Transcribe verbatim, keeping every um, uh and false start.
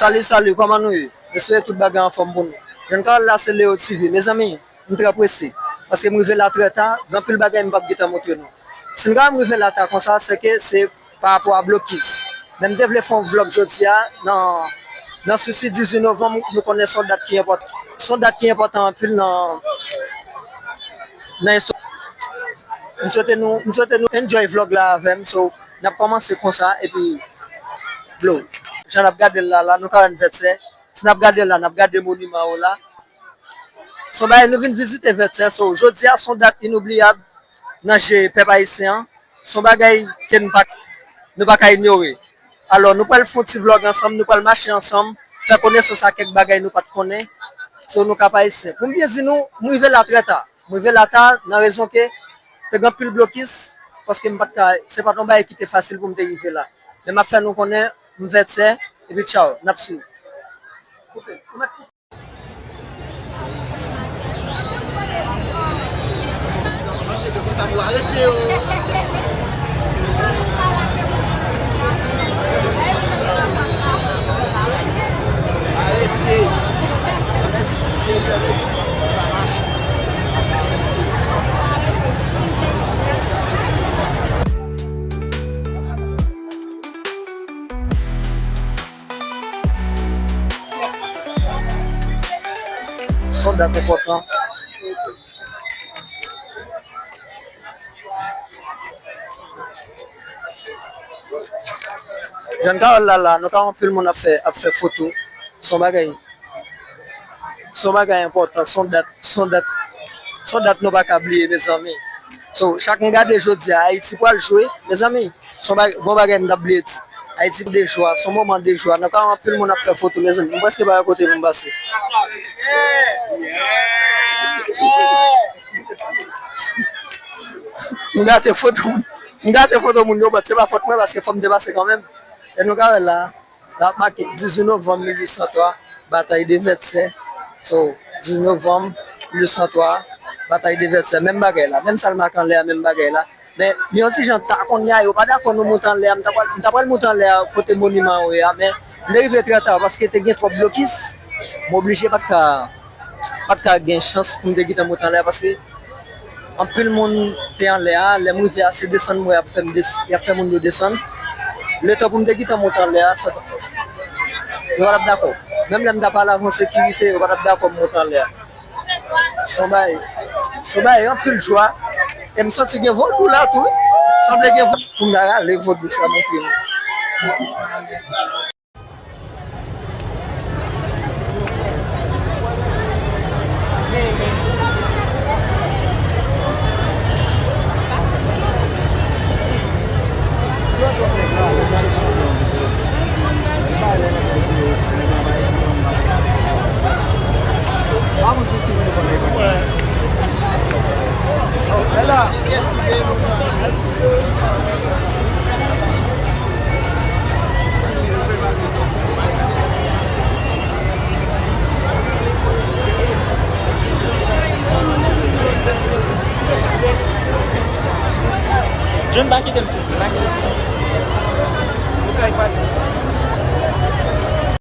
Salut, salut, kòman nou ye? M espere tout bagay anfòm pou nou. Jèn Kawòl la, se Leo T V. Mezanmi, m trè prese, paske m rive la trè ta, gen anpil bagay m p ap gentan montre nou. Si m ka m rive la ta konsa, se ke se pa rapò a blokis. Men m te vle fè yon vlòg jodi a, nan, nan sousi dizuit novanm, nou konnen se yon dat ki enpòtan. Se yon dat ki enpòtan anpil nan, nan istwa. M swete nou, m swete nou enjoy vlòg la avè m. So, n ap kòmanse konsa, epi, bro, jan n ap gade l la, la, nou ka wè anivèsè. Si n ap gade l la, n ap gade moniman yo la. Se yon bagay nou vin vizite Vètyè, so, jodi a se yon dat inoubliyab nan je pèp ayisyen an. Se yon bagay ke nou pa, nou pa ka inyore. Alò, nou pral fè yon ti vlòg ansanm, nou pral mache ansanm, fè konesans ak kèk bagay nou pa t konnen sou nou Kapayisyen. Pou m byen di nou, m rive la trè ta. M rive la ta nan rezon ke te gen anpil blokis, paske m pa t ka, se pa t yon bagay ki te fasil pou m te rive la. Men m ap fè nou konnen, m Vètyè, epi tchaw, n ap swiv. Koupe, ou mèt koupe. Se yon dat enpòtan. Jèn Kawòl la, la, nou ka wè anpil moun ap fè, ap fè foto. Se yon bagay, se yon bagay enpòtan, se yon dat, se yon dat, se yon dat nou pa ka bliye, mezanmi. So, chak m gade jodi a, Ayiti pral jwe, mezanmi. Se yon ba-, bon bagay m t ap bliye di. Ayiti de jwa, se yon moman de jwa. Nan ka anpil moun ap fè foto, mezanmi. M prèske pa wè kote moun pase. M gate foto, m gate foto moun yo, but se pa fòt mwen paske fò m te pase kanmenm. E nou ka wè la, la make dizuit novanm mil uit san twa, batay de Vètyè. So, dizuit novanm mil uit san twa, batay de Vètyè, menm bagay la. Menm sa l make anlè a, menm bagay la. Men, li yon ti jan ta kounye a, yo pa dakò nou monte anlè a. M ta pral, m ta pral monte anlè a, kote moniman yo ye a, men m te rive trè ta, paske te gen twòp blokis. M oblije pa t ka, pa t ka gen chans pou m te gentan monte anlè a, paske anpil moun te anlè a. Lè m rive a, se desann m wè y ap fè m des-, y ap fè moun yo desann. Letan pou m te gentan monte anlè a, sa, yo pa t ap dakò. Menm lè m t ap al avan sekirite, yo pa t ap dakò m monte anlè a. Se yon bagay, se yon bagay anpil jwa. E m santi gen vodou la tou, wi. Sanble gen vodou. Pou m ta rale vodou sa montre nou. John, pa kite m soufle.